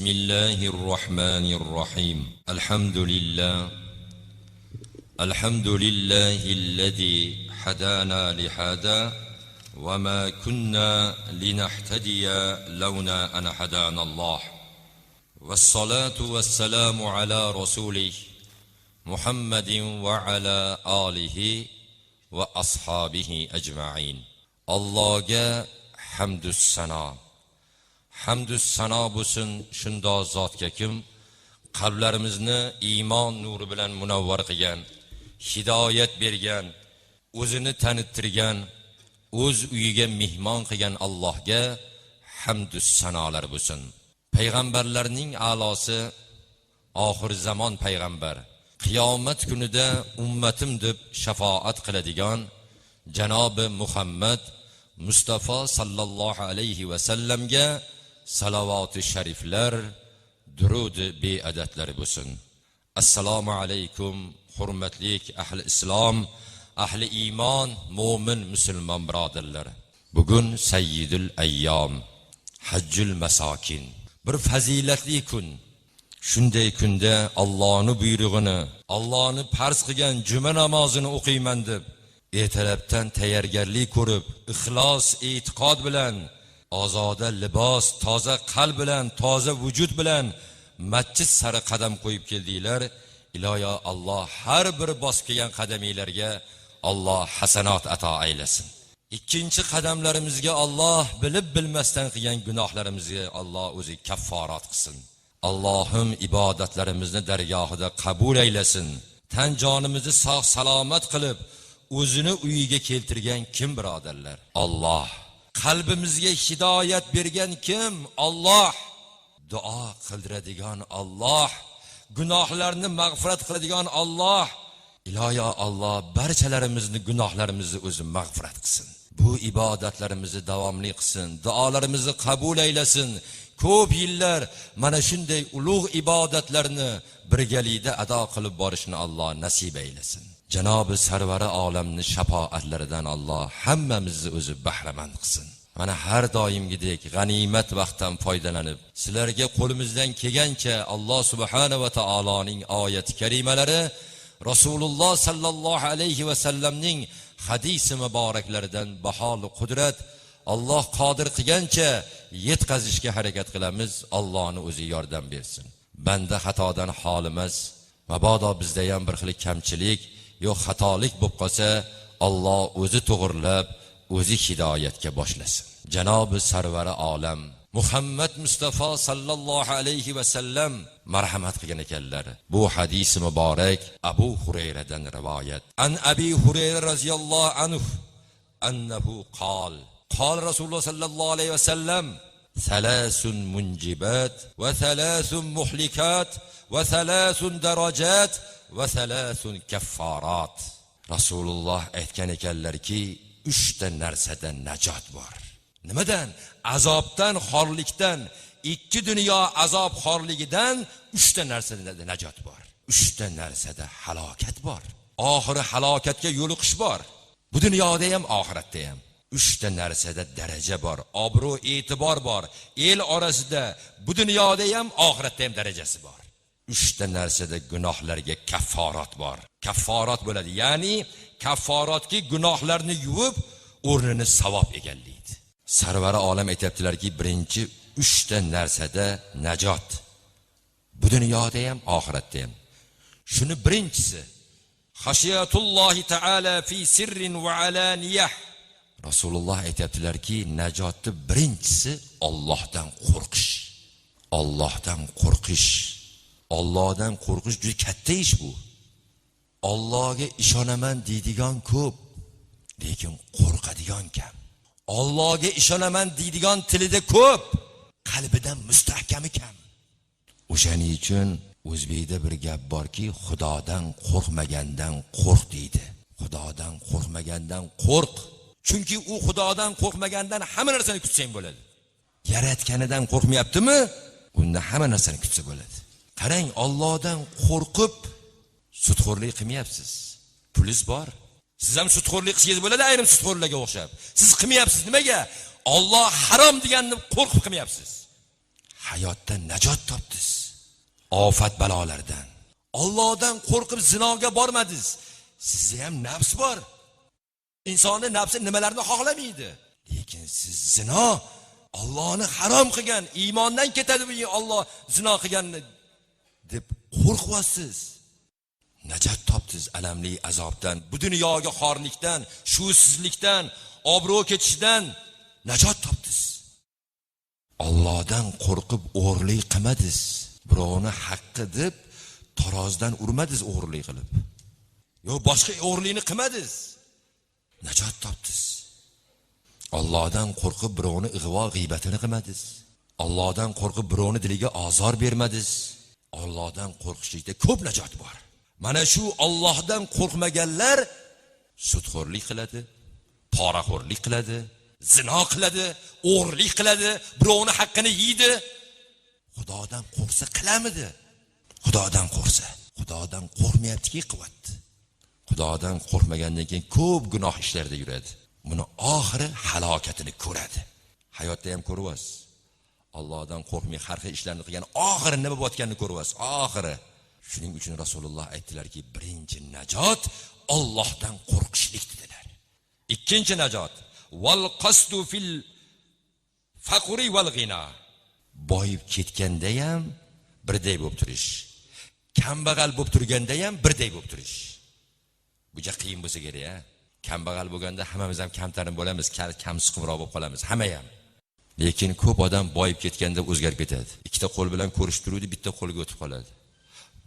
بسم الله الرحمن الرحيم. الحمد لله، الحمد لله الذي هدانا لهذا وما كنا لنهتدي لولا أن هدانا الله، والصلاة والسلام على رسوله محمد وعلى آله وأصحابه أجمعين. Allohga hamdus sano. Hamdus sano bo'lsin shundoq zotga kim qalblarimizni iymon nuri bilan munavvar qilgan, hidoyat bergan, o'zini tanittirgan, o'z uyiga mehmon qilgan Allohga hamdus sanolar bo'lsin. Payg'ambarlarning a'losi oxir zamon payg'ambar, qiyomat kunida ummatim deb shafoat qiladigan janobi Muhammad Mustafa sallallohu alayhi va sallamga salavoti shariflar, durudi beadadlari bo'lsin. Assalomu alaykum hurmatli ahli islom, ahli iymon, mo'min musulmon birodarlar. Bugun sayyidul ayyom, hajjul masokin, bir fazilatli kun. Shunday kunda Allohning buyrug'ini, Allohni farz qilgan juma namozini o'qiyman deb ertalabdan tayyorgarlik ko'rib, ixlos, e'tiqod bilan, ozoda libos, toza qalb bilan, toza vujud bilan masjid sari qadam qo'yib keldinglar. Iloyo Alloh har bir bosib kelgan qadaminglarga Alloh hasanot ato aylasin. Ikkinchi qadamlarimizga Alloh bilib bilmasdan qilgan gunohlarimizga Alloh o'zi kafforat qilsin. Allohim ibodatlarimizni dargohida qabul aylasin. Tan jonimizni sog' salomat qilib o'zini uyiga keltirgan kim birodarlar? Alloh. Qalbimizga hidoyat bergan kim? Alloh. Duo qildiradigan Alloh. Gunohlarni mag'firat qiladigan Alloh. Iloyo Alloh barchalarimizni gunohlarimizni o'zi mag'firat qilsin. Bu ibodatlarimizni davomli qilsin, duolarimizni qabul aylasin. Ko'p yillar mana shunday ulug' ibodatlarni birgalikda ado qilib borishni Alloh nasib aylasin. Janobi sarvari olamni shafoatlaridan Alloh hammamizni o'zi bahramand qilsin. Mana har doimgidek g'animat vaqtdan foydalanib, sizlarga qo'limizdan kelgancha Alloh subhanahu va taoloning oyati karimalari, Rasululloh sallallohu alayhi va sallamning hadisi muboraklaridan baholi qudrat, Alloh qodir qilgancha yetkazishga harakat qilamiz. Allohning o'zi yordam bersin. Banda xatodan xoli emas. Mabodo bizda ham bir xil kamchilik, yo'q xatolik bo'lib qolsa, Alloh o'zi to'g'irlab, o'zi hidoyatga boshlasin. Janobi sarvari olam Muhammad Mustafa sallallohu alayhi va sallam marhamat qilgan ekanlar. Bu hadisi muborak Abu Hurayradan rivoyat. An Abi Hurayra radhiyallohu anhu annahu qol qol Rasululloh sallallohu alayhi va sallam: "Salasun munjibat va salasun muhlikat va salasun darajat va salasun kaffarat." Rasululloh aytgan ekanlarki, 3 ta narsadan najot bor. Nimadan? Azobdan, xorlikdan, ikki dunyo azob xorligidan 3 ta narsadan najot bor. 3 ta narsada halokat bor. Oxiri halokatga yo'liqish bor. Bu dunyoda ham, oxiratda ham. 3 ta narsada daraja bor, obro', e'tibor bor. El orasida bu dunyoda ham, oxiratda ham darajasi bor. 3 ta narsada gunohlarga kafforat bor. Kafforat bo'ladi, ya'ni kafforatki gunohlarni yuvib, o'rnini savob egallaydi. Sarvari olam aytayaptilarki, birinchi 3 ta narsada najot. Bu dunyoda ham, oxiratda ham. Shuni birinchisi xashiyatullohi taala fi sirrin va alaniyah. Rasululloh aytayaptilarki, najotni birinchisi Allohdan qo'rqish. Allohdan qo'rqish. Allohdan qo'rqish juda katta ish bu. Allohga ishonaman deydigan ko'p, lekin qo'rqadigan kam. Allohga ishonaman deydigan tilida ko'p, qalbidan mustahkami kam. O'shaning uchun o'zbekda bir gap borki, Xudodan qo'rqmagandan qo'rq deydi. Xudodan qo'rqmagandan qo'rq. Chunki u Xudodan qo'rqmagandan hamma narsani kutsang bo'ladi. Yaratganidan qo'rqmayaptimi? Unda hamma narsani kutsa bo'ladi. Qarang, Allohdan qo'rqib sudxo'rlik qilmayapsiz. Pulingiz bor. Siz ham sudxo'rlik qilsangiz bo'ladi, ayrim sudxo'rlarga o'xshab. Siz qilmayapsiz, nimaga? Alloh harom deganini qo'rqib qilmayapsiz. Hayotdan najot topdingiz. Ofat balolardan. Allohdan qo'rqib zinoga bormadingiz. Sizda ham nafs bor. Insonni nafsi nimalarni xohlamaydi. Lekin siz zino Allohni harom qilgan, iymondan ketadi bu Alloh zino qilganni deb qo'rqyapsiz. Najot topdingiz alamli azobdan, bu dunyoga xorlikdan, shusizlikdan, obro' ketishidan najot topdingiz. Allohdan qo'rqib o'g'irlik qilmadingiz. Birovni haqqi deb tarozidan urmadingiz o'g'irlik qilib. Yo'q, boshqa o'g'irlikni qilmadingiz. Najot topdingiz. Allohdan qo'rqib birovni ig'vo g'iybatini qilmadingiz. Allohdan qo'rqib birovni diliga ozor bermadingiz. Allohdan qo'rqishlikda ko'p najot bor. Mana shu Allohdan qo'rqmaganlar sudxo'rlik qiladi, poraxo'rlik qiladi, zino qiladi, o'g'irlik qiladi, birovni haqqini yeydi. Xudodan qo'rqsa qilamidi? Xudodan qo'rqsa, Xudodan qo'rqmayaptiki qilyapti. Xudodan qo'rqmagandan keyin ko'p gunoh ishlarda yuradi. Buni oxiri halokatini ko'radi. Hayotda ham ko'ryapsiz. Allohdan qo'rqmay har xil ishlarni qilgan oxiri nima bo'layotganini ko'ryapsiz. Oxiri. Shuning uchun Rasululloh aytdilarki, birinchi najot Allohdan qo'rqishlik dedilar. Ikkinchi najot val qasdu fil faqri val g'ina. Boyib ketganda ham birday bo'lib turish. Kambag'al bo'lib turganda ham birday bo'lib turish. Bu ja qiyin bo'lsa kerak, a? Kambag'al bo'lganda hammamiz ham kamtarin bo'lamiz, kamsiqroq bo'lib qolamiz, hamma ham. Lekin ko'p odam boyib ketganda o'zgarib ketadi. Ikkita qo'l bilan ko'rishib turuvdi, bitta qo'lga o'tib qoladi.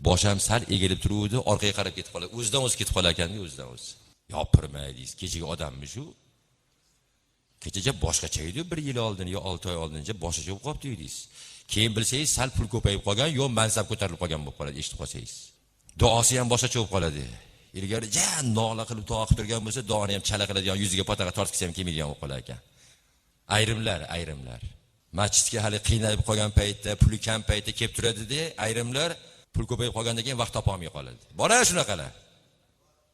Bosh ham sal egilib turuvdi, orqaga qarab ketib qoladi. O'zidan o'zi ketib qolar ekanda, o'zidan o'zi. Yopirmay deysiz, kechagi odammi shu? Kechacha boshqacha edi, 1 yil oldin yo 6 oy oldincha boshqacha bo'lib qolibdi deysiz. Keyin bilsangiz sal pul ko'payib qolgan, yo mansab ko'tarilib qolgan bo'lib qoladi, eshitib qolsangiz. Duosi ham boshqacha bo'lib qoladi. Ilgari ja nola qilib duo qilib turgan bo'lsa, duoni ham chala qiladigan, yuziga pataqa tortgisi ham kelmaydigan bo'lib qolar ekan. Ayrimlar masjidga hali qiynalib qolgan paytda, puli kam paytda kelib turadi-da, ayrimlar pul ko'payib qolgandan keyin vaqt topa olmay qoladi. Bor-a shunaqalar?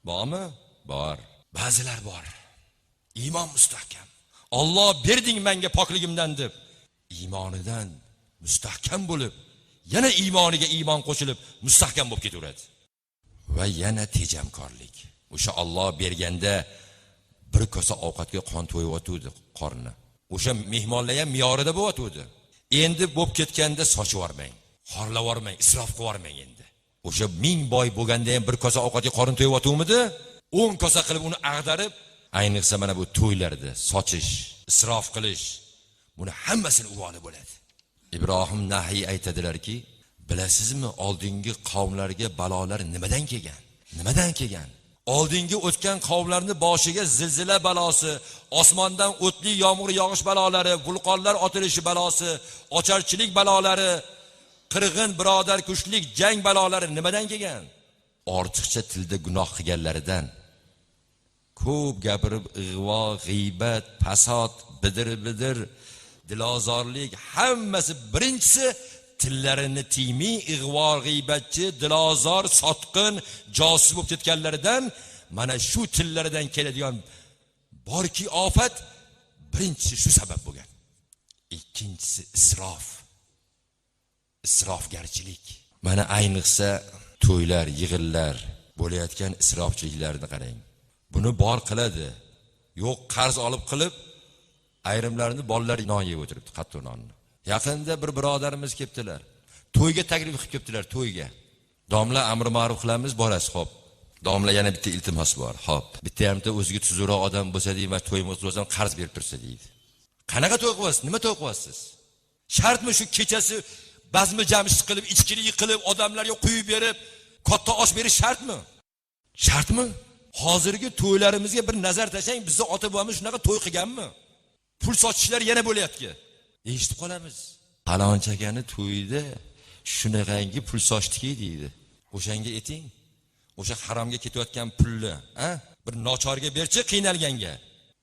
Bormi? Bor. Ba'zilar bor. Iymon mustahkam. Alloh berding menga pokligimdan deb iymonidan mustahkam bo'lib, yana iymoniga iymon qo'shilib mustahkam bo'lib ketaveradi. Va yana tejamkorlik. O'sha Alloh berganda bir kosa ovqatga qon to'yib qorni. O'sha mehmonlar ham miyorida bo'lyotdi. Endi bo'lib ketganda sochib yubormang, xorlab yubormang, isrof qilib yubormang endi. O'sha ming boy bo'lganda ham bir kosa ovqatga qorin to'yib 10 kosa qilib uni ag'darib, ayniqsa mana bu to'ylarda sochish, isrof qilish, buni hammasini uvoli bo'ladi. Ibrohim Nahiy aytadilarki, bilasizmi oldingi qavmlarga balolar nimadan kelgan? Nimadan kelgan? Oldingi o'tgan qavmlarning boshiga zilzila balosi, osmondan o'tli yomg'ir yog'ish balolari, vulqonlar otilishi balosi, ocharchilik balolari, qirg'in, birodar kuchlik, jang balolari nimadan kelgan? Ortiqcha tilda gunoh qilganlaridan. Ko'p gapirib ig'vo, g'iybat, fasod, bidir-bidir, dilozorlik hammasi birinchisi tillarini tiymay ig'vo, g'iybatchi, dilozor, sotqin, josus bo'lib ketganlaridan, mana shu tillaridan keladigan borki ofat birinchisi shu sabab bo'lgan. Ikkinchisi isrof. Isrofgarchilik. Mana ayniqsa to'ylar, yig'inlar bo'layotgan isrofchiliklarni qarang. Buni bor qiladi. Yo'q qarz olib qilib, ayrimlarini bolalari non yeb o'tiribdi, qattiq nonni. Yaqinda bir birodarimiz kelibdilar. To'yga taklif qilib kelibdilar, to'yga. Domla amr ma'ruf qilamiz, borasiz, xo'p. Domla yana bitta iltimos bor, xo'p. Bitta hamda o'ziga tuzukroq odam bo'lsa deyman, to'yimiz bo'lsa qarz berib tursa deydi. Qanaqa to'y qilyapsiz? Nima to'y qilyapsiz? Shartmi shu kechasi bazmi jamshid qilib, ichkilik qilib, odamlarga quyib berib, katta osh berish shartmi? Shartmi? Hozirgi to'ylarimizga bir nazar tashlang, bizni ota-bobomiz shunaqa to'y qilganmi? Pul sochishlar yana bo'lyapti. Eshitib qolamiz. Falonchi akani to'yida shunaqangi pul sochdiki deydi. O'shanga eting. O'sha haromga ketayotgan pulni, a? Bir nochorga berchi, qiynalganga.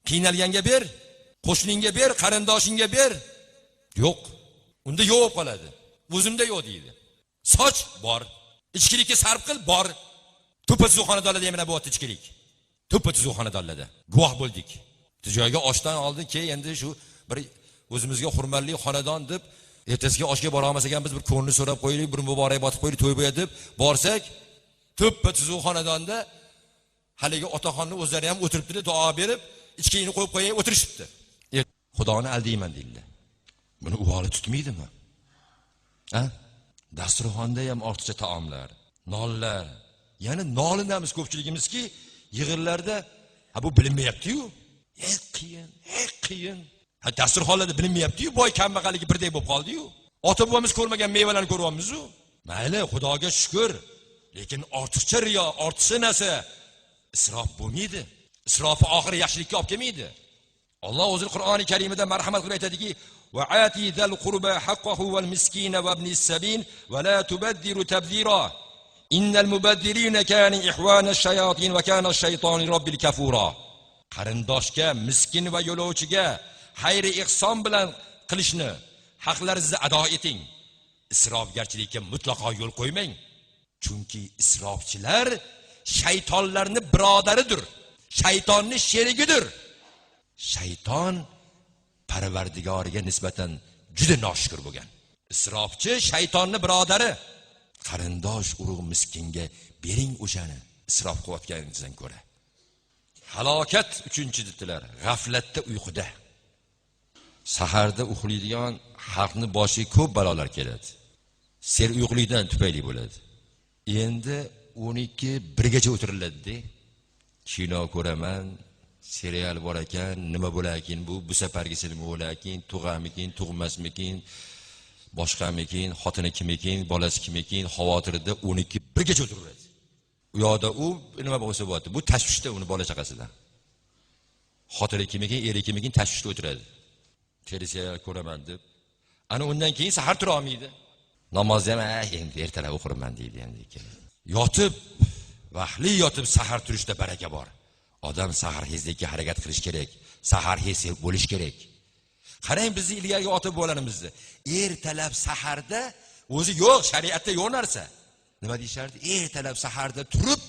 Qiynalganga ber, qo'shningga ber, qarindoshingga ber. Yo'q. Unda yo'q bo'lib qoladi. O'zimda yo'q deydi. Soch bor. Ichkilikka sarf qil bor. To'ppa tuzuq xonadonlarda mana bo'lyapti ichkilik. To'ppa tuzuq xonadonlarda guvoh bo'ldik. Joyga oshdan oldin keyin endi shu bir o'zimizga hurmatli xonadon deb Ertasiga oshga bora olmas ekanmiz, bir ko'ngli so'rab qo'yaylik, bir muborak botib qo'yaylik, to'y bo'ya deb borsak, to'ppa tuzuv xonadonda haligi otaxonni o'zlari ham o'tiribdi, duo berib, ichkiyini qo'yib qo'yay o'tirishibdi. Xudoni aldayman deydilar. Buni uvoli tutmaydimi? Ha? Dasturxonda ham ortiqcha taomlar, nonlar. Ya'ni nolinamiz ko'pchiligimizki, yig'inlarda ha bu bilinmayapti-yu. Ey qiyin, ey qiyin. Ha dasturxonlarda bilinmayapti-yu, boy kambag'alligi birdek bo'lib qoldi-yu. Ota-bobomiz ko'rmagan mevalarni ko'ryapmiz-u. Mayli, Xudoga shukr. Lekin ortiqcha riyo, ortiqcha narsa isrof bo'lmaydi. Isrofi oxiri yaxshilikka olib kelmaydi. Alloh o'zi Qur'oni Karimida marhamat qilib aytadiki: "Va ati zal qurba haqqahu wal miskina va ibnis sabil va la tubaddiru tabdira. Innal mubaddirina kanu ihwana ash-shayatin va kana ash-shaytonu robbil kafura." Qarindoshga, miskin va yo'lovchiga xayri ihson bilan qilishni, haqlaringizni ado eting. Isrofgarchilikka mutlaqo yo'l qo'ymang. Chunki isrofchilar shaytonlarning birodaridir. Shaytonning sherigidir. Shayton Parvardigoriga nisbatan juda noshukur bo'lgan. Isrofchi shaytonning birodari. Qarindosh urug' miskinga bering o'shani isrof qilayotganingizdan ko'ra. Halokat uchinchi dedilar, g'aflatda, uyquda. Saharda uxlaydigan xalqni boshiga ko'p balolar keladi. Ser uyqulikdan tufayli bo'ladi. Endi 12 birgacha o'tiriladi-da. Kino ko'raman, serial bor ekan, nima bo'larkin bu, bu safargisi nima bo'larkin, tug'amikin, tug'masmikin, boshqamikin, xotini kim ekan, bolasi kim ekan, xavotirda 12 birgacha o'tiraveradi. U yoqda u nima bo'lsa bo'ladi, bu tashvishda uni bola chaqasidan. Xotini kim ekan, eri kim ekan, tashvishda o'tiradi. Teleserial ko'raman deb. Ana undan keyin sahar tura olmaydi. Namozni ham endi ertalab o'qirman deydi endi. Yotib, vaqtli yotib sahar turishda baraka bor. Odam saharxezlikka harakat qilish kerak. Saharxez bo'lish kerak. Qarang bizni ilgarigi ota-bobolarimizni. Ertalab saharda o'zi yo'q, shariatda yo'q narsa. Nima deyishardi? Ertalab saharda turib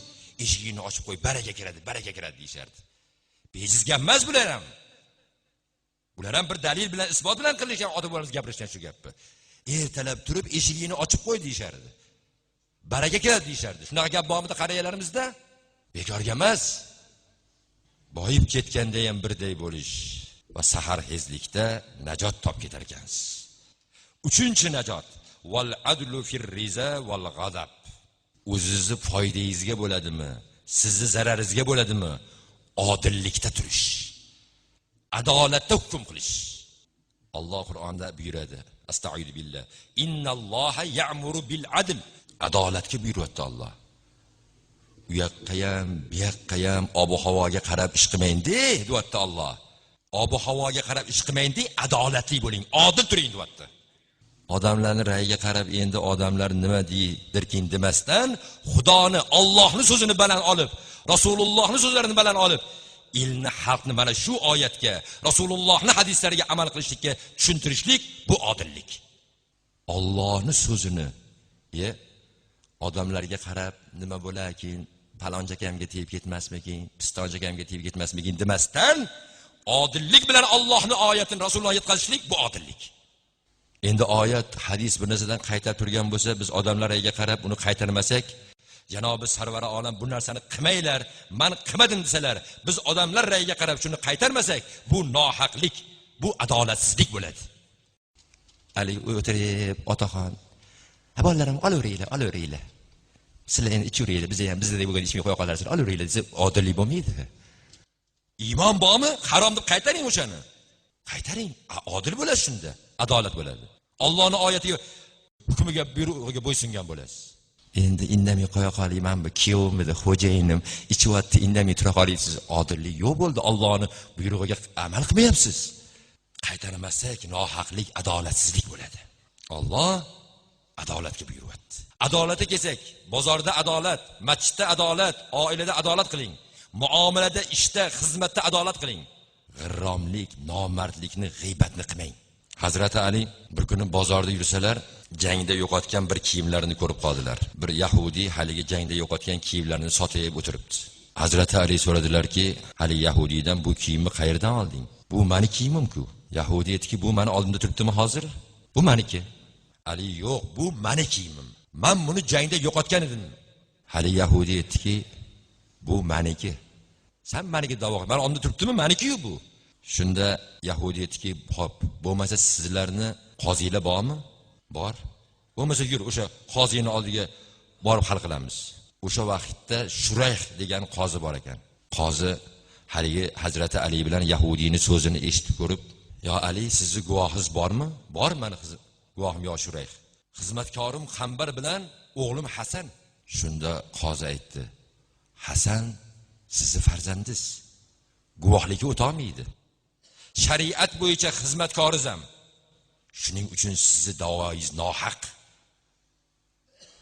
eshigini ochib qo'y, baraka kiradi, baraka kiradi deyishardi. Bejiz gap emas bular ham. Bular ham bir dalil bilan, isbot bilan qilingan, ota-bobolarimiz gapirishgan shu gapni. Ertalab turib eshigini ochib qo'y deyishardi. Baraka kiradi deyishardi. Shunaqa gap bormidi qariyalarimizda? Bekorga emas. Boyib ketganda ham birday bo'lish va saharxezlikda najot topib ketar ekansiz. Uchinchi najot val adlu fir riza val g'adab. O'zingizni foydangizga bo'ladimi, sizni zararingizga bo'ladimi? Odillikda turish. Adolatda hukm qilish. Alloh Qur'onda buyuradi. Astaidu billah. Innalloha ya'muru bil adl. Adolatga buyuryapti Alloh. U yoqqa ham, bu yoqqa ham ob-havoga qarab ish qilmang deyapti Alloh. Ob-havoga qarab ish qilmang, adolatli bo'ling, odil turing deyapti. Odamlarning ra'yiga qarab endi odamlar nima deydirkin demasdan, Xudoni, Allohning so'zini baland olib, Rasulullohning so'zlarini baland olib, ilni, xalqni mana shu oyatga, Rasulullohning hadislariga amal qilishlikka tushuntirishlik bu odillik. Allohning so'zini odamlarga qarab nima bo'larkin, paloncha akamga tegib ketmasmikin, pistoncha akamga tegib ketmasmikin demasdan, odillik bilan Allohning oyatini Rasulullohga yetkazishlik bu odillik. Endi oyat, hadis bir narsadan qaytarib turgan bo'lsa, biz odamlarga qarab uni qaytarmasak, janobi sarvari olam bu narsani qilmanglar, men qilmadim desalar, biz odamlar ra'yiga qarab shuni qaytarmasak, bu nohaqlik, bu adolatsizlik bo'ladi. Ali o'tirib, otaxon, ha bolalarim olaveringlar, olaveringlar. Sizlar endi ichaveringlar, biz ham bizdek bo'lgan ichmay qo'ya qolarsizlar, olaveringlar desa, odillik bo'lmaydi. Iymon bormi? Harom deb qaytaring o'shani. Qaytaring, odil bo'lasiz shunda, adolat bo'ladi. Allohning oyatiga, hukmiga, buyrug'iga bo'ysungan bo'lasiz. Endi indamay qo'ya qolayman, bu kuyovim edi, xo'jayinim ichyapti, indamay tura qolaysiz, odillik yo'q bo'ldi. Allohning buyrug'iga amal qilmayapsiz. Qaytarmasak nohaqlik, adolatsizlik bo'ladi. Alloh adolatga buyuryapti. Adolatga kelsak, bozorda adolat, masjidda adolat, oilada adolat qiling. Muomalada, ishda, xizmatda adolat qiling. G'irromlik, nomardlikni, g'iybatni qilmang. Hazrati Ali bir kuni bozorda yursalar, jangda yo'qotgan bir kiyimlarini ko'rib qoldilar. Bir yahudi haligi jangda yo'qotgan kiyimlarini sotib o'tiribdi. Hazrati Ali so'radilarki, hali yahudiydan bu kiyimni qayerdan olding? Bu meni kiyimim-ku. Yahudi aytdiki, bu meni oldimda turibdimi hozir? Bu meniki. Ali yo'q, bu meni kiyimim. Men buni jangda yo'qotgan edim. Hali Yahudi aytdiki, bu meniki. Sen meniki da'vo qil. Mana onda turibdimi? Meniki-yu bu. Shunda Yahudi aytdiki, xo'p, bo'lmasa sizlarni qoziylar bormi? Bor. Bo'lmasa yur, o'sha qoziyni oldiga borib hal qilamiz. O'sha vaqtda Shurayh degan qozi bor ekan. Qozi haligi Hazrati Ali bilan Yahudiyni so'zini eshitib ko'rib, "Yo Ali, sizni guvohingiz bormi?" "Bor, meni guvohim yo Shurayh. Xizmatkorim Qambar bilan o'g'lim Hasan." Shunda qozi aytdi, "Hasan sizni farzandingiz. Guvohlikka o'tolmaydi. Shariat bo'yicha xizmatkoringiz ham. Shuning uchun sizni da'voyingiz nohaq."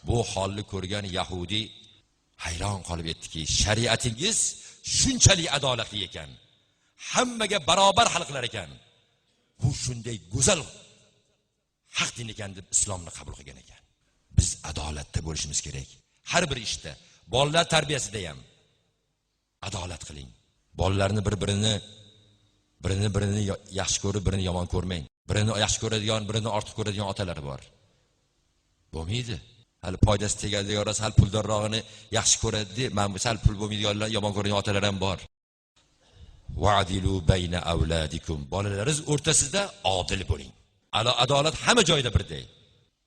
Bu holni ko'rgan Yahudi hayron qolib aytdiki, shariatingiz shunchalik adolatli ekan. Hammaga barobar hal qilar ekan. Bu shunday go'zal haq din ekan deb islomni qabul qilgan ekan. Biz adolatda bo'lishimiz kerak. Har bir ishda, bolalar tarbiyasida ham adolat qiling. Bolalarni birini yaxshi ko'rib, birini yomon ko'rmang. Birini yaxshi ko'radigan, birini ortiq ko'radigan otalar bor. Bo'lmaydi. Hali foydasi tegadigan, sal puldorrog'ini yaxshi ko'radi, men bu sal pul bo'lmaydiganlar yomon ko'radigan otalar ham bor. Wa'dilu bayna avladikum. Bolalaringiz o'rtasida odil bo'ling. Adolat hamma joyda birday.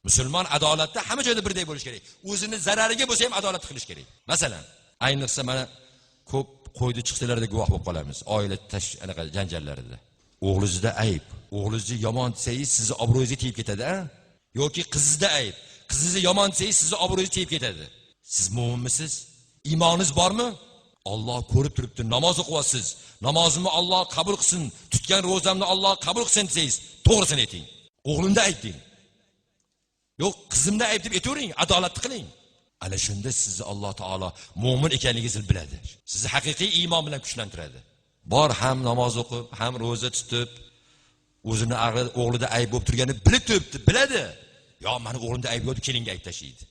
Musulmon adolatda hamma joyda birday bo'lish kerak. O'zini zarariga bo'lsa ham adolat qilish kerak. Masalan, ayniqsa mana ko'p qo'ydi chiqdilarda guvoh bo'lib qolamiz. Oila anaqa janjallarida. O'g'lingizda ayb, o'g'lingizni yomon desangiz sizni obro'yingizga tegib ketadi, a? Yoki qizingizda ayb, qizingizni yomon desangiz sizni obro'yingizga tegib ketadi. Siz mo'minmisiz? Iymoningiz bormi? Alloh ko'rib turibdi, namoz o'qiyapsiz. Namozimni Alloh qabul qilsin, tutgan ro'zamni Alloh qabul qilsin desangiz, to'g'risini ayting. O'g'limda ayb deng. Yo'q, qizimda ayb deb aytavering, adolatli qiling. Ana shunda sizni Alloh taolo mo'min ekanligingizni biladi. Sizni haqiqiy iymon bilan kuchlantiradi. Bor ham namoz o'qib, ham ro'za tutib, o'zini o'g'lida ayb bo'lib turganini bilib turibdi, biladi. Yo, meni o'g'limda ayb yo'q deb kelinga ayb tashlaydi.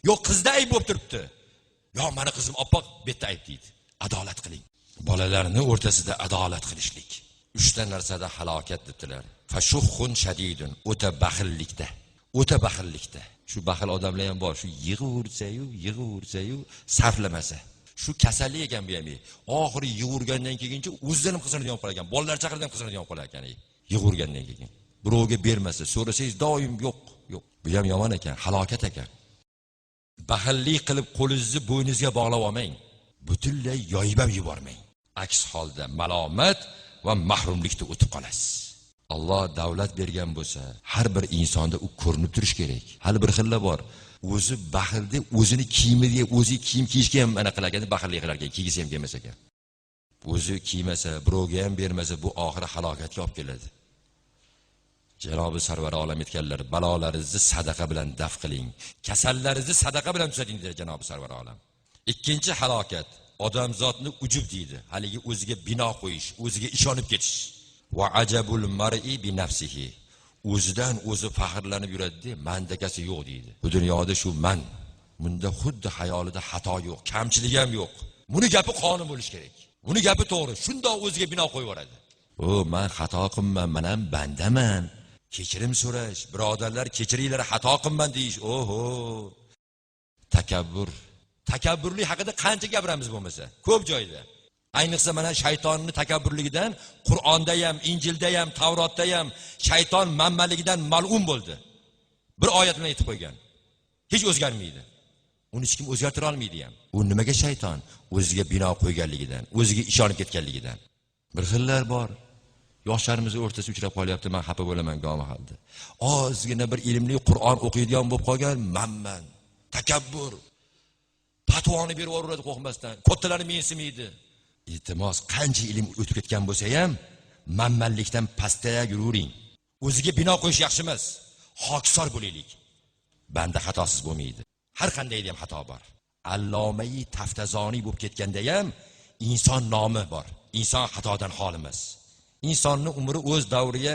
Yo'q, qizda ayb bo'lib turibdi. Yo, meni qizim oppoq, bu yerda ayb deydi. Adolat qiling. Bolalarni o'rtasida adolat qilishlik. Uchta narsada halokat debdilar. Fashuhun shadidun, o'ta baxillikda. O'ta baxillikda. Shu baxil odamlar ham bor, shu yig'aversa-yu, yig'aversa-yu sarflamasa. Shu kasallik ekan bu ham. Oxiri yig'urgandan keyincha o'zidan ham qizinadigan qolar ekan, bolalar chaqirdan ham qizinadigan qolar ekan. Yig'urgandan keyin birovga bermasa, so'rasangiz doim yo'q, yo'q. Bu ham yomon ekan, halokat ekan. Baxillik qilib qo'lingizni bo'yningizga bog'lab olmang. Butunlay yoyib ham yubormang. Aks holda malomat va mahrumlikda o'tib qolasiz. Alloh davlat bergan bo'lsa, har bir insonda u ko'rinib turish kerak. Hali bir xilla bor. O'zi baxil deb o'zini kiyimiga, o'zi kiyim kiyishga ham ana qilar ekan, baxillik qilar ekan, kiygisi ham kelmas ekan. O'zi kiymasa, birovga ham bermasa, bu oxiri halokatga olib keladi. Janobi Sarvar olam aytganlar, balolaringizni sadaqa bilan daf qiling, kasallaringizni sadaqa bilan tuzating dedi Janobi Sarvar olam. Ikkinchi halokat, odamzodni ujub deydi. Haligi o'ziga bino qo'yish, o'ziga ishonib ketish. Va ajabul mar'i bi nafsihi. O'zidan o'zi faxrlanib yuradi, mandakasi yo'q deydi. Bu dunyoda shu man. Bunda xuddi xayolida xato yo'q, kamchiligi ham yo'q. Buni gapi qonun bo'lish kerak. Buni gapi to'g'ri. Shundoq o'ziga bino qo'yib yuboradi. O, men xato qilman, men ham bandaman. Kechirim so'rash, birodarlar kechiringlar, xato qilman deyish. Oho. Takabbur. Takabburlik haqida qancha gapiramiz bo'lmasa, ko'p joyda. Ayniqsa mana shaytonning takabburligidan Qur'onda ham, Injilda ham, Tavrotda ham shayton manmaligidan mal'un bo'ldi. Bir oyat bilan aytib qo'ygan. Hech o'zgarmaydi. Uni hech kim o'zgartira olmaydi ham. U nimaga shayton? O'ziga bino qo'yganligidan, o'ziga ishonib ketganligidan. Bir xillar bor. Yoshlarimiz o'rtasida uchrab qolyapti, men xafa bo'laman gomahalda. Ozgina bir ilmli Qur'on o'qiydigan bo'lib qolgan manman, takabbur. Fatvoni berib yuboradi qo'rqmasdan, kattalarni mensimaydi. Iltimos, qancha ilm o'tib ketgan bo'lsa ham manmanlikdan pastda yuravering. O'ziga bino qo'yish yaxshi emas. Hokisor bo'laylik. Banda xatosiz bo'lmaydi. Har qandayda ham xato bor. Allomai Taftazoniy bo'lib ketganda ham inson nomi bor. Inson xatodan xoli emas. Insonning umri o'z davriga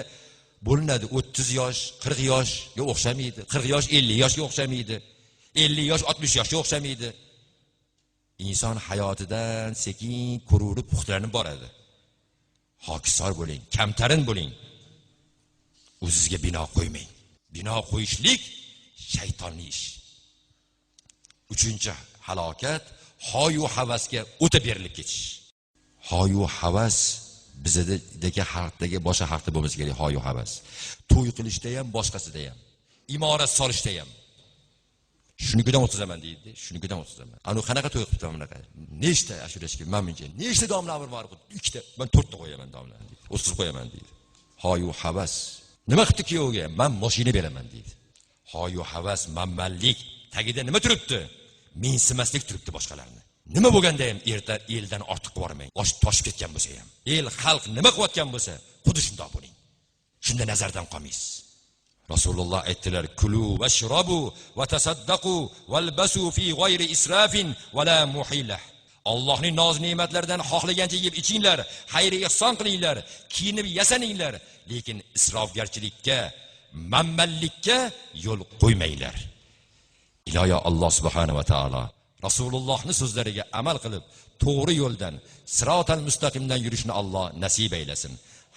bo'linadi. 30 yosh, 40 yoshga o'xshamaydi. 40 yosh 50 yoshga o'xshamaydi. 50 yosh 60 yoshga o'xshamaydi. Inson hayotidan sekin ko'rib puxtalanib boradi. Hokisor bo'ling, kamtarin bo'ling. O'zingizga bino qo'ymang. Bino qo'yishlik shaytonning ishi. Uchinchi halokat hoyu havasga o'ta berilib ketish. Hoyu havas bizdagi xalqdagi boshqa xalqda bo'lmasa kerak hoyu havas. To'y qilishda ham, boshqasida ham, imorat solishda ham. Shunikidan o'tkazaman deydi, shunikidan o'tkazaman. Anu qanaqa to'y qilibdi bunaqa? Nechta ashulashga men buncha, nechta domla bor, ikkita, men to'rtta qo'yaman domla deydi. O'tkazib qo'yaman deydi. Hoyu havas. Nima qilibdi kuyovga? Men mashina beraman deydi. Hoyu havas, manmanlik tagida nima turibdi? Mensimaslik turibdi boshqalarni. Nima bo'lganda ham erta eldan ortiq bormang. Osh toshib ketgan bo'lsa ham, el xalq nima qilayotgan bo'lsa, xuddi shundoq bo'ling. Shunda nazardan qolmaysiz. Rasululloh aytdilar: "Kulu vashrabu va tasaddaqu valbasu fi g'ayri israfin va la muhilah." Allohning noz ne'matlaridan xohlagancha yeb ichinglar, xayr ihson qilinglar, kiyinib yasaninglar, lekin isrofgarchilikka, manmanlikka yo'l qo'ymanglar. Iloyo Alloh subhanahu va taolo Rasulullohning so'zlariga amal qilib, to'g'ri yo'ldan, sirotal mustaqimdan yurishni Alloh nasib aylasin.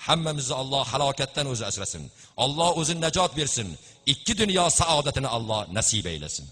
Hammamizni Alloh halokatdan o'zi asrasin. Alloh o'zi najot bersin. Ikki dunyo saodatini Alloh nasib aylasin.